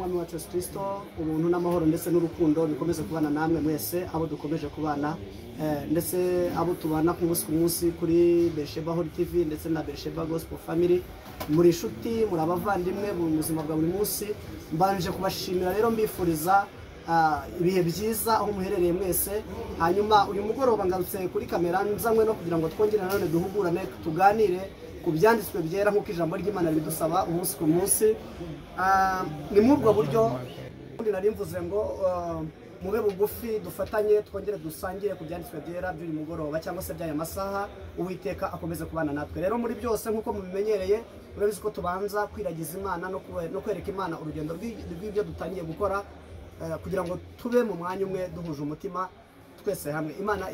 ry'Umwami wacu Yesu Kristo, ubuntu n'amahoro ndetse n'urukundo bikomeze kubana namwe mwese abo dukomeje kubana, ndetse abo tubana ku munsi ku munsi kuri Bersheba Holy TV ndetse na Bersheba Gospel Family. Muri inshuti, muri abavandimwe mu buzima bwa buri munsi. Mbanje kubashimira rero, mbifuriza ibihe byiza aho muherereye mwese. Hanyuma uyu mugoroba ngarutse kuri kamera nzanywe no kugira ngo twongere nanone duhugurane, tuganire ku byanditswe byera nk'uko ijambo ry'Imana ridusaba umunsi ku munsi. Ni muri ubwo buryo nari mvuze ngo mube bugufi, dufatanye, twongere dusangire ku byanditswe byera by'uyu mugoroba cyangwa se by'aya masaha. Uwiteka akomeze kubana natwe rero muri byose. Nk'uko mubimenyereye, murabizi ko tubanza kwiragiza Imana no kwereka Imana urugendo rw'ibyo dutangiye gukora, kugira ngo tube mu mwanya umwe duhuje umutima twese hamwe. Imana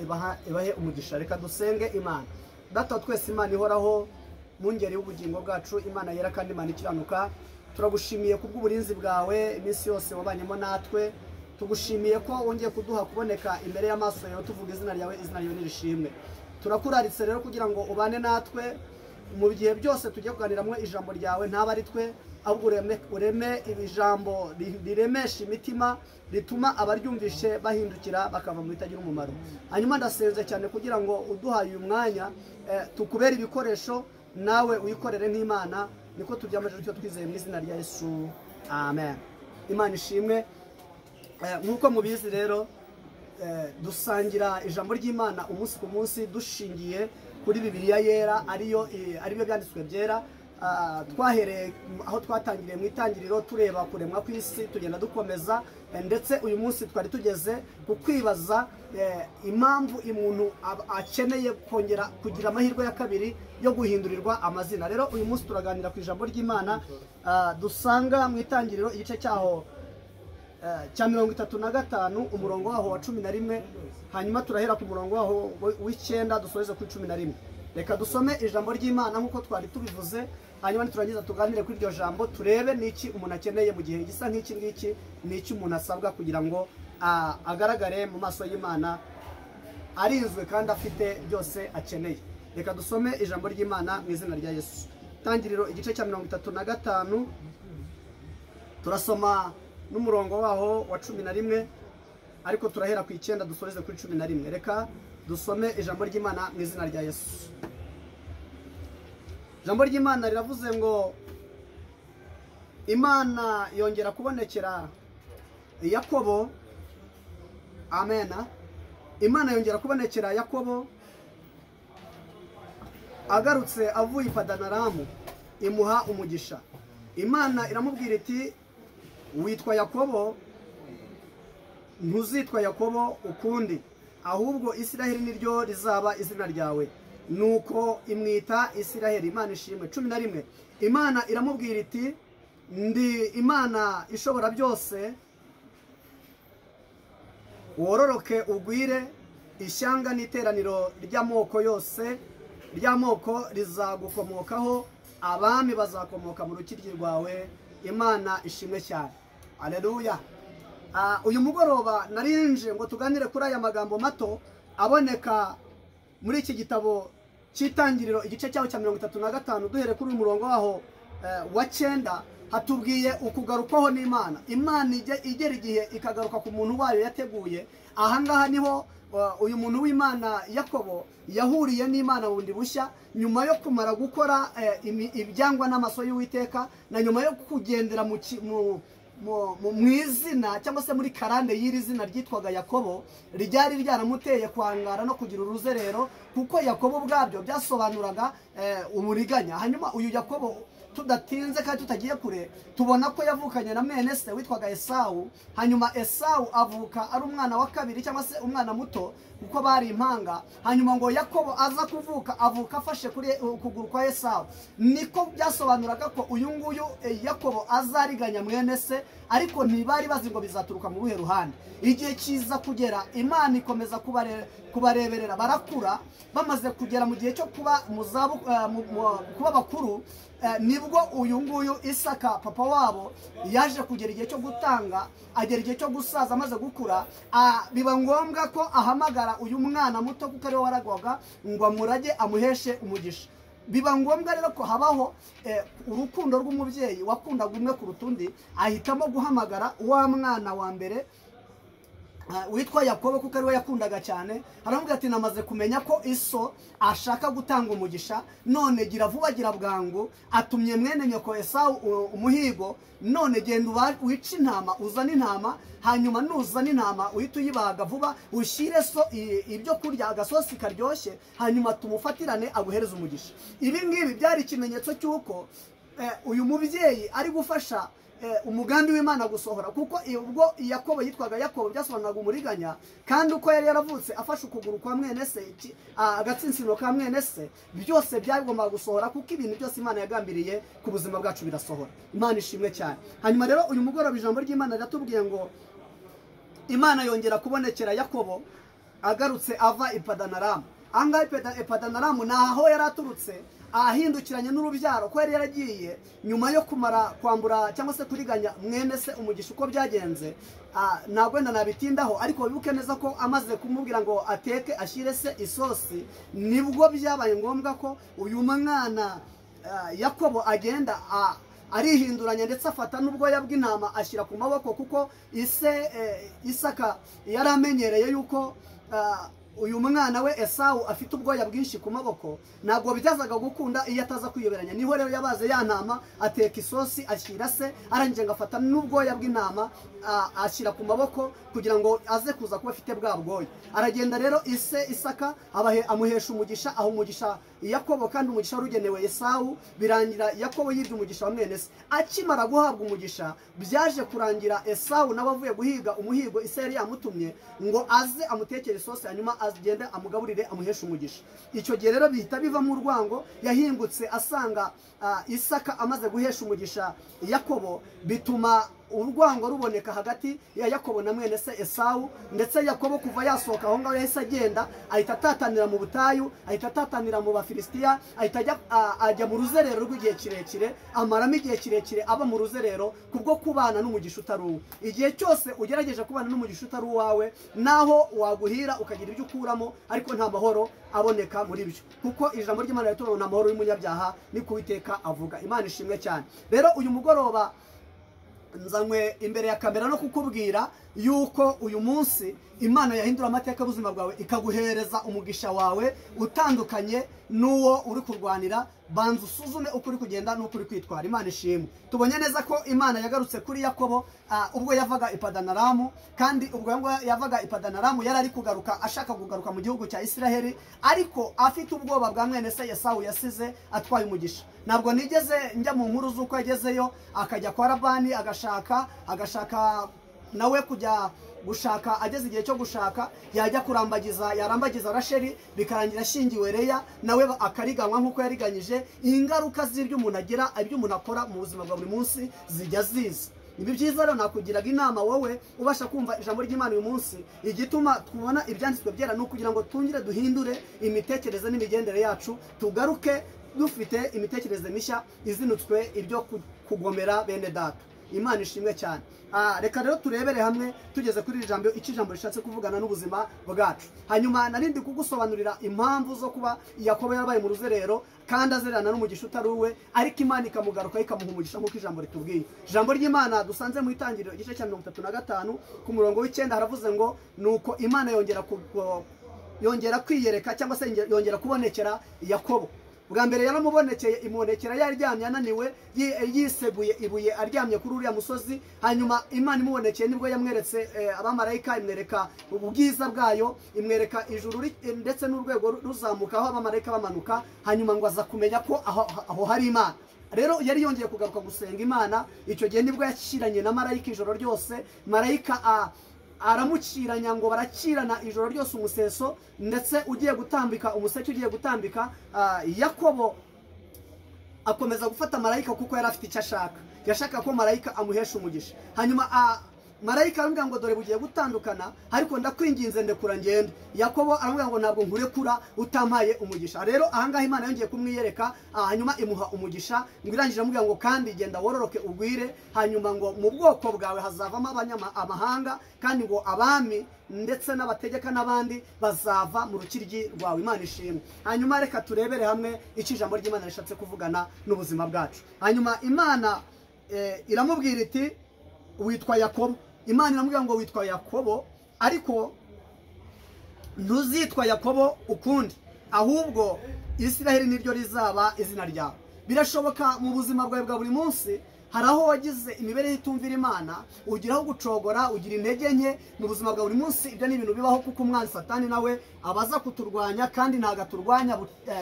ibahe umugisha. Reka dusenge Imana. Data wa twese, Imana ihoraho, mu ngeri y'ubugingo bwacu, Imana yera kandi Imana ikiranuka, turagushimiye kubw'uburinzi bwawe iminsi yose wabanyemo natwe. Tugushimiye ko wongeye kuduha kuboneka imbere y'amaso yawe tuvuga izina ryawe. Izina ryawe nirishimwe. Turakuraritse rero kugira ngo ubane natwe mu bihe byose tugiye kuganiramo ijambo ryawe. Ntaba ari twe, ahubwo ureme ijambo riremesha imitima, rituma abaryumvishe bahindukira bakava mu bitagira umumaro. Hanyuma ndasenze cyane kugira ngo uduhaye uyu mwanya, tukubere ibikoresho, nawe wikorere nk'Imana. Niko tubyamaje icyo twizeye mu izina rya Yesu, amen. Imana ishimwe. Nk'uko mubizi rero, dusangira ijambo ry'Imana umunsi ku munsi dushingiye kuri Bibiliya yera, ariyo aribyo byanditswe byera. Twahereye aho twatangiriye mu itangiriro, tureba kuremwa kw'isi, tugenda dukomeza, ndetse uyu munsi twari tugeze ku kwibaza impamvu umuntu akeneye kongera kugira amahirwe ya kabiri yo guhindurirwa amazina. Rero uyu munsi turaganira ku ijambo ry'Imana dusanga mu itangiriro, igice cyaho cya 35, umurongo waho wa 11. Hanyuma turahera ku murongo waho w'9 dusoreze kuri 11. Reka dusome ijambo ry'Imana nk'uko twari tubivuze, hanyuma niturangiza tuganire kuri iryo jambo, turebe n'iki umuntu akeneye mu gihe gisa nk'iki ngiki, n'iki umuntu asabwa kugira ngo agaragare mu maso y'Imana arinzwe kandi afite byose akeneye. Reka dusome ijambo ry'Imana mu izina rya Yesu. Tangiriro igice cya 35, turasoma n'umurongo waho wa 11, ariko turahera ku 9 dusoreze kuri 11. Reka dusome ijambo ry'Imana mu izina rya Yesu. Ijambo ry'Imana riravuze ngo: Imana yongera kubonekera Yakobo. Amena. Imana yongera kubonekera Yakobo agarutse avuye i Padanaramu, imuha umugisha. Imana iramubwira iti: "Witwa Yakobo, ntuzitwa Yakobo ukundi, ahubwo Isiraheli niryo rizaba izina ryawe." Nuko imwita Isiraheli. Imana ishimwe. 11. Imana iramubwira iti: "Ndi Imana ishobora byose, wororoke ugwire, ishyanga n'iteraniro ry'amoko yose ry'amoko rizagukomokaho, abami bazakomoka mu rukiryi rwawe." Imana ishimwe cyane, aleluya. Uyu mugoroba narinje ngo tuganire kuri aya magambo mato aboneka muri iki gitabo cy'Itangiriro, igice cyaho cya 35, duhere kuri uyu murongo waho wa 9. Hatubwiye ukugarukwaho n'Imana. Imana igera igihe ikagaruka ku muntu wayo yateguye. Ahangaha niho uyu muntu w'Imana Yakobo yahuriye n'Imana bundi bushya, nyuma yo kumara gukora ibyangwa n'amaso y'Uwiteka, na nyuma yo kugendera mu izina cyangwa se muri karande y'iri zina ryitwaga Yakobo, ryari ryaramuteye kwangara no kugira uruzerero, kuko Yakobo ubwabyo byasobanuraga umuriganya. Hanyuma uyu Yakobo, tudatinze kandi tutagiye kure, tubona ko yavukanye na mwene se witwaga Esawu. Hanyuma Esawu avuka ari umwana wa kabiri cyangwa se umwana muto, kuko bari impanga. Hanyuma ngo Yakobo aza kuvuka, avuka afashe kuri ukuguru kwa Esawu. Niko byasobanuraga ko uyu nguyu Yakobo azariganya mwene se, ariko ntibari bazi ngo bizaturuka mu ruhe ruhande. Igihe kiza kugera, Imana ikomeza kubareberera, barakura. Bamaze kugera mu gihe cyo kuba kuba bakuru, nibwo uyu nguyu Isaka papa wabo yaje kugera igihe cyo gutanga, agera igihe cyo gusaza, amaze gukura, biba ngombwa ko ahamagara uyu mwana muto, kuko ariwe waragwaga, ngo amurage amuheshe umugisha. Biba ngombwa rero ko habaho urukundo rw'umubyeyi wakundaga umwe kuruta undi, ahitamo guhamagara wa mwana wa mbere witwa Yakobo kuko ariwe yakundaga cyane. Aramubwira ati namaze kumenya ko iso ashaka gutanga umugisha, none gira vuba gira bwangu, atumye mwene nyoko Esawu umuhigo, none genda wice intama uzane intama, hanyuma nuzana intama uhite uyibaga vuba ushyire so ibyo kurya agasosi karyoshye, hanyuma tumufatirane aguhereze umugisha. Ibi ngibi byari ikimenyetso cy'uko uyu mubyeyi ari gufasha umugambi w'Imana gusohora, kuko ubwo Yakobo yitwaga Yakobo byasobanuraga umuriganya, kandi uko yari yaravutse afashe ukuguru kwa mwene se, agatsinsino ka mwene se, byose byagombaga gusohora, kuko ibintu byose Imana yagambiriye ku buzima bwacu birasohora. Imana ishimwe cyane. Hanyuma rero uyu mugoroba ijambo ry'Imana riratubwiye ngo Imana yongera kubonekera Yakobo agarutse ava i Padanaramu. Ahangaha i Padanaramu ni aho yari aturutse ahindukiranye n'urubyaro, ko yari yaragiye nyuma yo kumara kwambura cyangwa se kuriganya mwene se umugisha. Uko byagenze ntabwo wenda nabitindaho, ariko wibuke neza ko amaze kumubwira ngo ateke ashyire se isosi, nibwo byabaye ngombwa ko uyu mwana Yakobo agenda arihinduranya, ndetse afata n'ubwoya bw'intama ashyira ku maboko, kuko ise Isaka yari amenyereye yuko uyu mwana we Esawu afite ubwoya bwinshi ku maboko, ntabwo byazaga gukunda iyo ataza kwiyoberanya. Niho rero yabaze ya ntama ateka isosi ashyira se, arangije ngafata n'ubwoya bw'intama ashyira ku maboko kugira ngo aze kuza kuba afite bwa bwoya. Aragenda rero ise Isaka amuhesha umugisha, aho umugisha Yakobo, kandi umugisha warugenewe Esawu. Birangira Yakobo yibye umugisha wa mwene se. Akimara guhabwa umugisha byaje kurangira Esawu nawe avuye guhiga umuhigo ise yari yamutumye ngo aze amutekere isosi, hanyuma agende amugaburire amuheshe umugisha. Icyo gihe rero bihita bivamo urwango. Yahingutse asanga Isaka amaze guhesha umugisha Yakobo, bituma urwango ruboneka hagati ya Yakobo na mwene se Esawu. Ndetse Yakobo kuva yasohoka aho ngaho yahise agenda, ahita atatanira mu butayu, ahita atatanira mu Bafilisitiya, ahita ajya mu ruzerero rw'igihe kirekire, amaramo igihe kirekire aba mu ruzerero kubwo kubana n'umugisha utari uwe. Igihe cyose ugerageje kubana n'umugisha utari uwawe, naho waguhira ukagira ibyo ukuramo, ariko nta mahoro aboneka muri byo, kuko ijambo ry'Imana riratubwira ngo nta mahoro y'umunyabyaha, ni ku Uwiteka avuga. Imana ishimwe cyane. Rero uyu mugoroba nzanywe imbere ya kamera no kukubwira yuko uyu munsi Imana yahindura amateka y'ubuzima bwawe, ikaguhereza umugisha wawe utandukanye n'uwo uri kurwanira. Banza usuzume uko uri kugenda n'uko uri kwitwara. Imana ishimwe. Tubonye neza ko Imana yagarutse kuri Yakobo ubwo yavaga i Padanaramu, kandi ubwo yavaga i Padanaramu yari ari kugaruka ashaka kugaruka mu gihugu cya Isiraheli, ariko afite ubwoba bwa mwene se Esawu yasize atwaye umugisha. Ntabwo nigeze njya mu nkuru z'uko yagezeyo akajya kwa Labani agashaka nawe kujya gushaka, ageze igihe cyo gushaka yajya kurambagiza, yarambagiza Rasheli bikarangira ashingiwe Leya, nawe akariganywa nk'uko yariganyije. Ingaruka z'ibyo umuntu agira, ibyo umuntu akora mu buzima bwa buri munsi zijya ziza. Ibi byiza rero nakugiraga inama wowe ubasha kumva ijambo ry'Imana uyu munsi. Igituma tubona ibyanditswe byera ni ukugira ngo tungire duhindure imitekerereze n'imigendere yacu, tugaruke dufite imitekerereze mishya izinutswe ibyo kugomera bene data. Imana ishimwe cyane. Reka rero turebere hamwe tugeze kuri iri jambo icyo ijambo rishatse kuvugana n'ubuzima bwacu. Hanyuma narindi kugusobanurira impamvu zo kuba Yakobo yarabaye mu ruzerero kandi azererana n'umugisha utari uwe, ariko Imana ikamugaruka ikamuha umugisha nk'uko ijambo ritubwiye. Ijambo ry'Imana dusanze mu itangiriro igice cya 35 ku murongo w'icyenda haravuze ngo nuko Imana yongera kwiyereka cyangwa se yongera kubonekera Yakobo. Bwa mbere yaramubonekeye, imubonekera yaryamye ananiwe, yiseguye ibuye aryamye kuri uriya musozi. Hanyuma Imana imubonekeye nibwo yamweretse abamarayika, imwereka ubwiza bwayo, imwereka ijuru ndetse n'urwego ruzamuka aho abamarayika bamanuka. Hanyuma ngo aza kumenya ko aho hari Imana. Rero yari yongeye kugaruka gusenga Imana. Icyo gihe nibwo yakiranye na marayika ijoro ryose. Marayika aramukiranya ngo barakirana ijoro ryose umuseso, ndetse ugiye gutambika umuseke ugiye gutambika. Yakobo akomeza gufata marayika kuko yari afite icyo ashaka, yashaka ko marayika amuhesha umugisha. Hanyuma Marayika aramubwira ngo dore bugiye gutandukana, ariko ndakwinginze ndekura ngende. Yakobo aramubwira ngo ntabwo nkurekura utampaye umugisha. Rero ahangaha Imana yongeye kumwiyereka, hanyuma imuha umugisha, ngo irangije amubwira ngo kandi genda wororoke ugwire, hanyuma ngo mu bwoko bwawe hazavamo abanyamahanga, kandi ngo abami ndetse n'abategeka n'abandi bazava mu rukiryi rwawe. Imana ishimwe. Hanyuma reka turebere hamwe icyo ijambo ry'Imana rishatse kuvugana n'ubuzima bwacu. Hanyuma Imana iramubwira iti witwa Yakobo. Imana iramubwira ngo witwa Yakobo, ariko ntuzitwa Yakobo ukundi, ahubwo Isiraheli niryo rizaba izina ryawe. Birashoboka mu buzima bwawe bwa buri munsi hari aho wagize imibereho itumvira Imana, ugiraho gucogora, ugira intege nke mu buzima bwa buri munsi. Ibyo ni ibintu bibaho kuko umwanzi Satani nawe abaza kuturwanya, kandi ntago aturwanya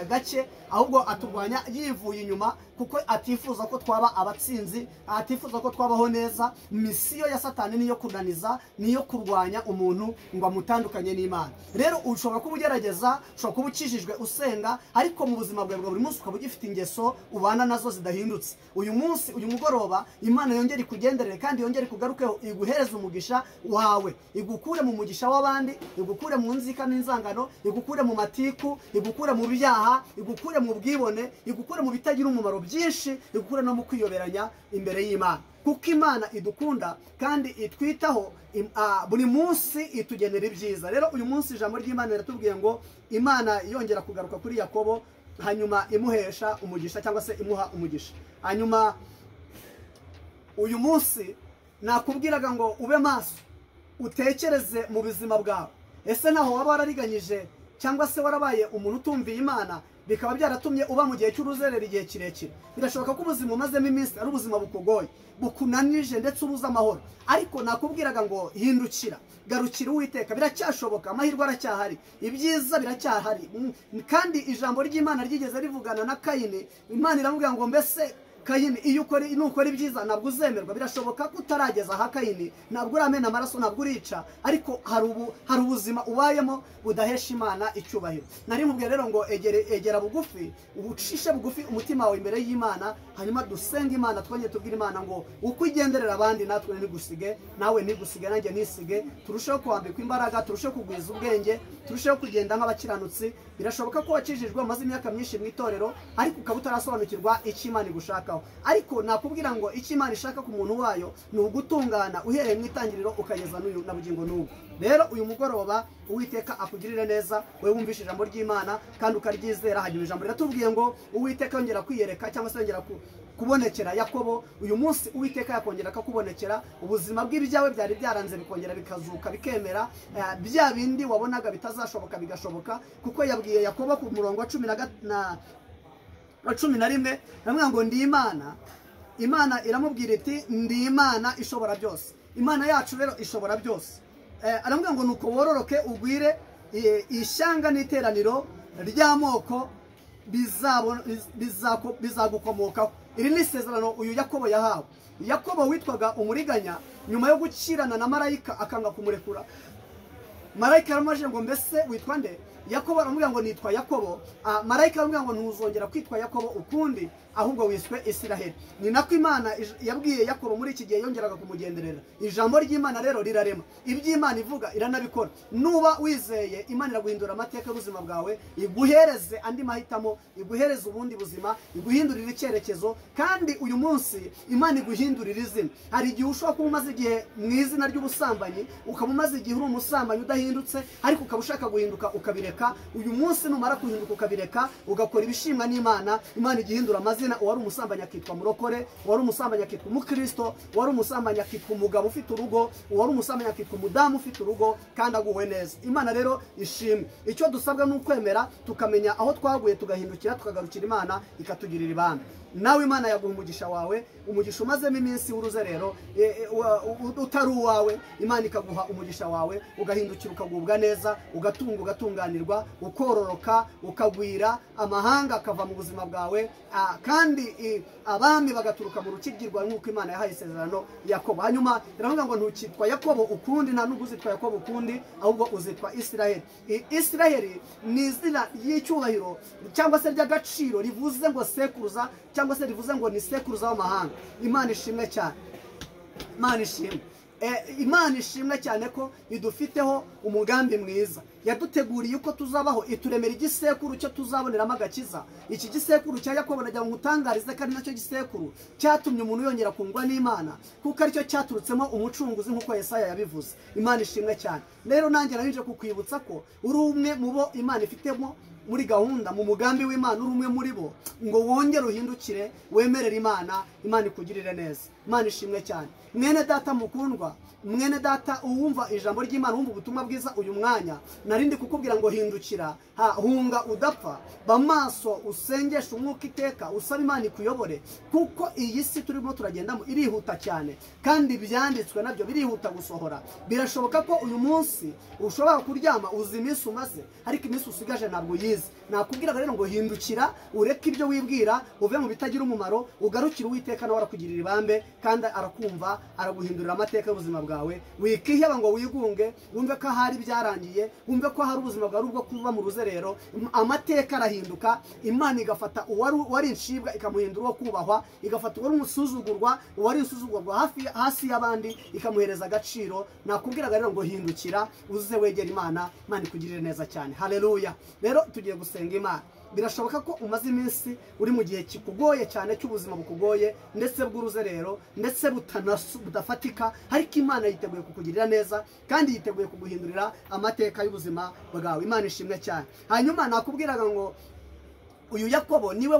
gake, ahubwo aturwanya yivuye inyuma, kuko atifuza ko twaba abatsinzi, atifuza ko twabaho neza. Misiyo ya Satani niyo kunaniza, niyo kurwanya umuntu ngo amutandukanye n'Imana. Rero ushobora kuba ugerageza, ushobora kuba ukijijwe usenga, ariko mu buzima bwawe bwa buri munsi ukaba ugifite ingeso ubana nazo zidahindutse. Uyu munsi, uyu mugoroba, Imana yongere ikugenderere kandi yongere ikugarukeho, iguhereze umugisha wawe, igukure mu mugisha w'abandi, igukure mu nzika n'inzangano, igukure mu matiku, igukure mu byaha, igukure mu bwibone, igukure mu bitagira umumaro byinshi, igukure no mu kwiyoberanya imbere y'Imana. Kuko Imana idukunda kandi itwitaho buri munsi, itugenera ibyiza. Rero uyu munsi ijambo ry'Imana riratubwiye ngo Imana yongera kugaruka kuri Yakobo, hanyuma imuhesha umugisha cyangwa se imuha umugisha. Hanyuma uyu munsi nakubwiraga ngo ube maso, utekereze mu buzima bwawe. Ese naho waba warariganyije cyangwa se warabaye umuntu utumviye Imana, bikaba byaratumye uba mu gihe cy'uruzerera igihe kirekire? Birashoboka ko ubuzima umazemo iminsi ari ubuzima bukugoye, bukunanije ndetse ubuze amahoro, ariko nakubwiraga ngo hindukira, garukira Uwiteka. Biracyashoboka, amahirwe aracyahari, ibyiza biracyahari. Kandi ijambo ry'Imana ryigeze rivugana na Kayini, Imana iramubwira ngo mbese Kayini, iyo ukora nukora ibyiza ntabwo uzemerwa. Birashoboka ko utarageza aha Kayini, ntabwo uramena amaraso, ntabwo urica, ariko hari ubuzima ubayemo budahesha Imana icyubahiro. Nari nkubwiye rero ngo egera bugufi, ucishe bugufi umutima wawe imbere y'Imana, hanyuma dusenge Imana, twongere tubwire Imana ngo uko igenderera abandi natwe ntigusige, nawe ntigusige, nanjye ntisige, turusheho kwambikwa imbaraga, turusheho kugwiza ubwenge, turusheho kugenda nk'abakiranutsi. Birashoboka ko wakijijwe umaze imyaka myinshi mu itorero, ariko ukaba utarasobanukirwa icyo Imana igushakaho. Ariko nakubwira ngo icyo Imana ishaka ku muntu wayo ni ugutungana uhereye mu itangiriro ukageza n'uyu na bugingo n'ubu. Rero uyu mugoroba Uwiteka akugirire neza, wowe wumvishe ijambo ry'Imana kandi ukaryizera. Hanyuma ijambo riratubwiye ngo Uwiteka yongera kwiyereka cyangwa se yongera kubonekera Yakobo. Uyu munsi Uwiteka yakongera akakubonekera, ubuzima bw'ibyawe byari byaranze bikongera bikazuka bikemera, bya bindi wabonaga bitazashoboka bigashoboka. Kuko yabwiye Yakobo ku murongo wa 11, aramubwira ngo ndi Imana. Imana iramubwira iti ndi Imana ishobora byose. Imana yacu rero ishobora byose. Aramubwira ngo nuko wororoke ugwire, ishyanga n'iteraniro ry'amoko bizagukomokaho. Iri ni isezerano uyu Yakobo yahawe. Yakobo witwaga umuriganya, nyuma yo gukirana na marayika akanga kumurekura, marayika aramubajije ngo mbese witwa nde? Yakobo aramubwira ngo nitwa Yakobo. Marayika aramubwira ngo ntuzongera kwitwa Yakobo ukundi, ahubwo wiswe Isiraheli. Ni nako Imana yabwiye Yakobo muri iki gihe yongeraga kumugenderera. Ijambo ry'Imana rero rirarema, iby'Imana ivuga iranabikora. Nuba wizeye Imana iraguhindura amateka y'ubuzima bwawe, iguhereze andi mahitamo, iguhereze ubundi buzima, iguhindurira icyerekezo. Kandi uyu munsi Imana iguhindurira izina. Hari igihe ushobora kuba umaze igihe mu izina ry'ubusambanyi, ukaba umaze igihe uri umusambanyi udahindutse, ariko ukaba ushaka guhinduka ukabireka. Uyu munsi numara guhinduka ukabireka, ugakora ibishimwa n'Imana, Imana igihindura amazina. Uwari umusambanyi akitwa murokore, uwari umusambanyi akitwa umukristo, uwari umusambanyi akitwa umugabo ufite urugo, uwari umusambanyi akitwa umudamu ufite urugo kandi aguwe neza. Imana rero ishimwe. Icyo dusabwa ni ukwemera, tukamenya aho twaguye, tugahindukira, tukagarukira Imana ikatugirira ibanga. Nawe Imana yaguha umugisha wawe, umugisha umazemo iminsi w'uruzerero utari uwawe, Imana ikaguha umugisha wawe, ugahindukira ukagubwa neza, ugatunga ugatunganirwa, ukororoka, ukagwira, amahanga akava mu buzima bwawe, kandi abami bagaturuka mu rukiryi rwawe nk'uko Imana yahaye isezerano Yakobo. Hanyuma iravuga ngo ntukitwa Yakobo ukundi, nta nubwo uzitwa Yakobo ukundi, ahubwo uzitwa Isiraheli. Isiraheli ni izina ry'icyubahiro cyangwa se ry'agaciro, rivuze ngo sekuruza cyangwa se rivuze ngo ni sekuruza w'amahanga. Imana ishimwe cyane, Imana ishimwe. Imana ishimwe cyane ko idufiteho umugambi mwiza, yaduteguriye uko tuzabaho, ituremera igisekuru cyo tuzaboneramo agakiza. Iki gisekuru cya Yakobo nagira ngo nkutangarize ko ari nacyo gisekuru cyatumye umuntu yongera kungwa n'Imana, kuko aricyo cyaturutsemo umucunguzi nk'uko Yesaya yabivuze. Imana ishimwe cyane. Rero nanjye narinje kukwibutsa ko uri umwe mu bo Imana ifitemo muri gahunda, mu mugambi w'Imana, uri umwe muri bo, ngo wongere uhindukire wemerere Imana, Imana ikugirire neza. Imana ishimwe cyane. Mwene data mukundwa, mwene data uwumva ijambo ry'Imana, wumva ubutumwa bwiza uyu mwanya, narindi kukubwira ngo hindukira, hunga udapfa, ba maso, usengeshe umwuka iteka, usaba Imana ikuyobore, kuko iyi si turimo turagendamo irihuta cyane, kandi ibyanditswe nabyo birihuta gusohora. Birashoboka ko uyu munsi ushobora kuryama uzi iminsi umaze, ariko iminsi usigaje ntabwo uyizi. Nakubwira rero ngo hindukira, ureke ibyo wibwira, uve mu bitagira umumaro, ugarukire Uwiteka, nawe arakugirira ibambe kandi arakumva, araguhindurira amateka y'ubuzima bwawe. Wikiheba ngo wigunge, wumve ko ahari byarangiye, wumve ko hari ubuzima bwawe ubwo kuba mu ruzerero. Amateka arahinduka, Imana igafata uwari inshibwa ikamuhindura uwo kubahwa, igafata uwari umusuzugurwa, uwari insuzugurwa hasi y'abandi ikamuhereza agaciro. Nakubwiraga rero ngo hindukira, uze wegera Imana, Imana ikugirire neza cyane. Haleluya. Rero tugiye gusenga Imana. Birashoboka ko umaze iminsi uri mu gihe kikugoye cyane, cy'ubuzima bukugoye ndetse bw'uruzerero ndetse budafatika, ariko Imana yiteguye kukugirira neza kandi yiteguye kuguhindurira amateka y'ubuzima bwawe. Imana ishimwe cyane. Hanyuma nakubwiraga ngo uyu Yakobo niwe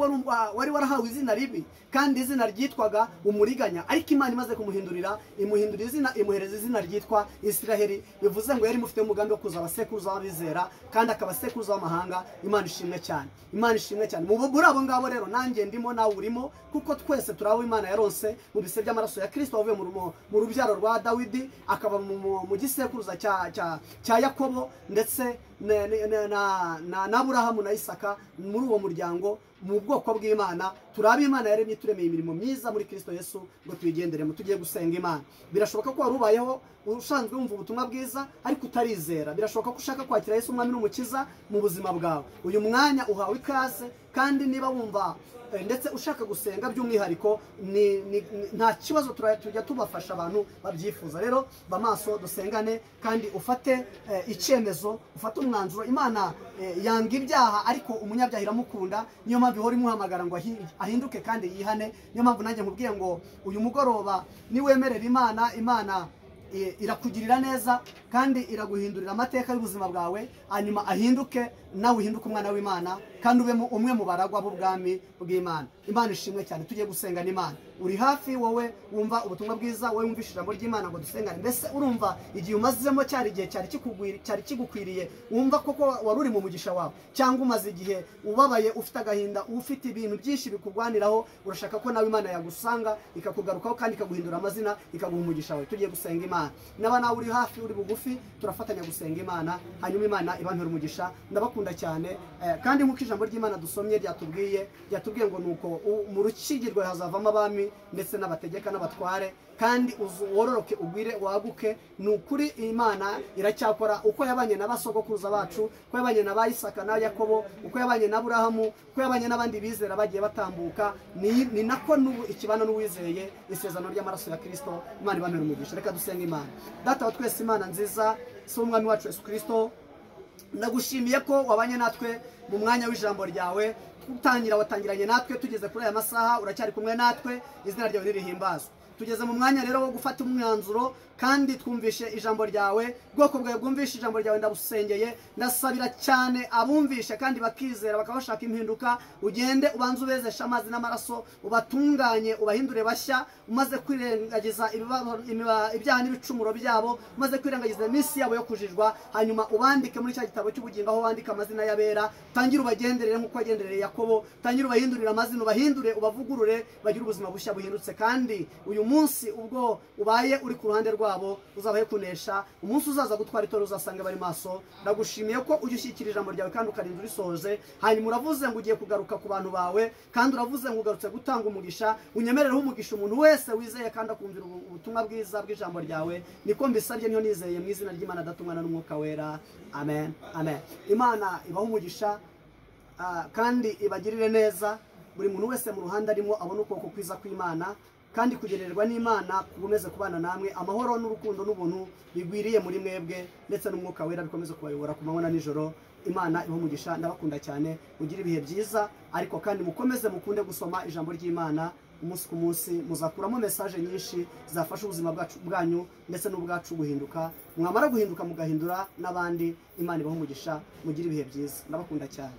wari warahawe izina ribi, kandi izina ryitwaga umuriganya, ariko Imana imaze kumuhindurira, imuhindurira izina, imuhereza izina ryitwa Isiraheli, bivuze ngo yari mufite umugambi wo kuza abasekuruza w'abizera kandi akaba sekuruza w'amahanga. Imana ishimwe cyane. Imana ishimwe cyane. Muri abo ngabo rero nanjye ndimo, nawe urimo, kuko twese turabo Imana yaronse mu bise by'amaraso ya Kristo, wavuye mu rubyaro rwa Dawidi, akaba mu gisekuruza cya Yakobo ndetse na Aburahamu na Isaka. Muri uwo muryango, mu bwoko bw'Imana, turabe Imana yaremye, turemeye imirimo myiza muri Kristo Yesu ngo tuyigenderemo. Tugiye gusenga Imana. Birashoboka ko wari ubayeho usanzwe wumva ubutumwa bwiza ariko utarizera. Birashoboka ko ushaka kwakira Yesu umwami n'umukiza mu buzima bwawe. Uyu mwanya uhawe ikaze, kandi niba wumva ndetse ushaka gusenga by'umwihariko, nta kibazo, tujya tubafasha abantu babyifuza. Rero ba maso dusengane, kandi ufate icyemezo, ufate umwanzuro. Imana yanga ibyaha ariko umunyabyaha iramukunda, niyo mpamvu ihora imuhamagara ngo ahinduke kandi yihane. Niyo mpamvu nanjye nkubwiye ngo uyu mugoroba niwemerera Imana, Imana irakugirira neza kandi iraguhindurira amateka y'ubuzima bwawe, hanyuma ahinduke nawe uhinduke umwana w'Imana, kandi ube umwe mu baragwa b'ubwami bw'Imana. Imana ishimwe cyane. Tugiye gusenga n'Imana. Uri hafi wowe wumva ubutumwa bwiza, wowe wumvishe ijambo ry'Imana ngo dusengane. Mbese urumva igihe umazemo cyari igihe cyari kigukwiriye, wumva koko wari uri mu mugisha wawe, cyangwa umaze igihe ubabaye, ufite agahinda, ufite ibintu byinshi bikugwaniraho, urashaka ko nawe Imana yagusanga ikakugarukaho kandi ikaguhindura amazina, ikaguha umugisha wawe. Tugiye gusenga Imana. Naba nawe uri hafi, uri bugufi, turafatanya gusenga Imana, hanyuma Imana ibampere umugisha. Ndabakunda cyane. Kandi nk'uko ijambo ry'Imana dusomye ryatubwiye ngo nuko mu rukigi rwawe hazavamo abami ndetse n'abategeka n'abatware, kandi wororoke ugwire waguke. Ni ukuri Imana iracyakora. Uko yabanye na basogokuruza bacu, uko yabanye na ba Isaka na Yakobo, uko yabanye na Aburahamu, uko yabanye n'abandi bizera bagiye batambuka, ni nako n'ubu ikibana n'uwizeye isezerano ry'amaraso ya Kristo. Imana ibampere umugisha. Reka dusenge Imana. Data wa twese, Imana nziza, si umwami wacu Yesu Kristo, ndagushimiye ko wabanye natwe mu mwanya w'ijambo ryawe. Utangira watangiranye natwe, tugeze kuri aya masaha uracyari kumwe natwe, izina ryawe ririhimbazwe. Tugeze mu mwanya rero wo gufata umwanzuro, kandi twumvishe ijambo ryawe, bwoko bwawe bwumvishe ijambo ryawe. Ndabusengeye, ndasabira cyane abumvishe kandi bakizera, bakabashaka impinduka. Ugende ubanze ubezeshe amazi n'amaraso, ubatunganye, ubahindure bashya, umaze kwirengagiza ibyaha n'ibicumuro byabo, umaze kwirengagiza iminsi yabo yo kujijwa, hanyuma ubandike muri cya gitabo cy'ubugingo aho wandika amazina y'abera. Tangire ubagenderere nk'uko wagendereye Yakobo, tangire ubahindurire amazina, ubahindure, ubavugurure, bagire ubuzima bushya buhindutse. Kandi uyu munsi ubwo ubaye uri ku ruhande rwabo, uzabahe kunesha. Umunsi uzaza gutwara itorero uzasanga bari maso. Ndagushimiye ko ujya ushyikira ijambo ryawe kandi ukarinda urisohoze. Hanyuma uravuze ngo ugiye kugaruka ku bantu bawe, kandi uravuze ngo ugarutse gutanga umugisha. Unyemerereho umugisha umuntu wese wizeye kandi akumvira ubutumwa bwiza bw'ijambo ryawe. Niko mbisabye, niyo nizeye, mu izina ry'Imana Data, Umwana n'Umwuka Wera. Amen, amen. Imana ibahe umugisha kandi ibagirire neza. Buri muntu wese mu ruhande arimo abona ukuboko kwiza kw'Imana, Kandi kugererwa n'Imana kukomeze kubana namwe, amahoro n'urukundo n'ubuntu bigwiriye muri mwebwe, ndetse n'Umwuka Wera bikomeze kubayobora ku manywa na nijoro. Imana ibahe umugisha, ndabakunda cyane, mugire ibihe byiza, ariko kandi mukomeze mukunde gusoma ijambo ry'Imana umunsi ku munsi, muzakuramo message nyinshi zafasha ubuzima bwacu bwanyu ndetse n'ubwacu guhinduka. Mwamara guhinduka mugahindura n'abandi. Imana ibahe umugisha, mugire ibihe byiza, ndabakunda cyane.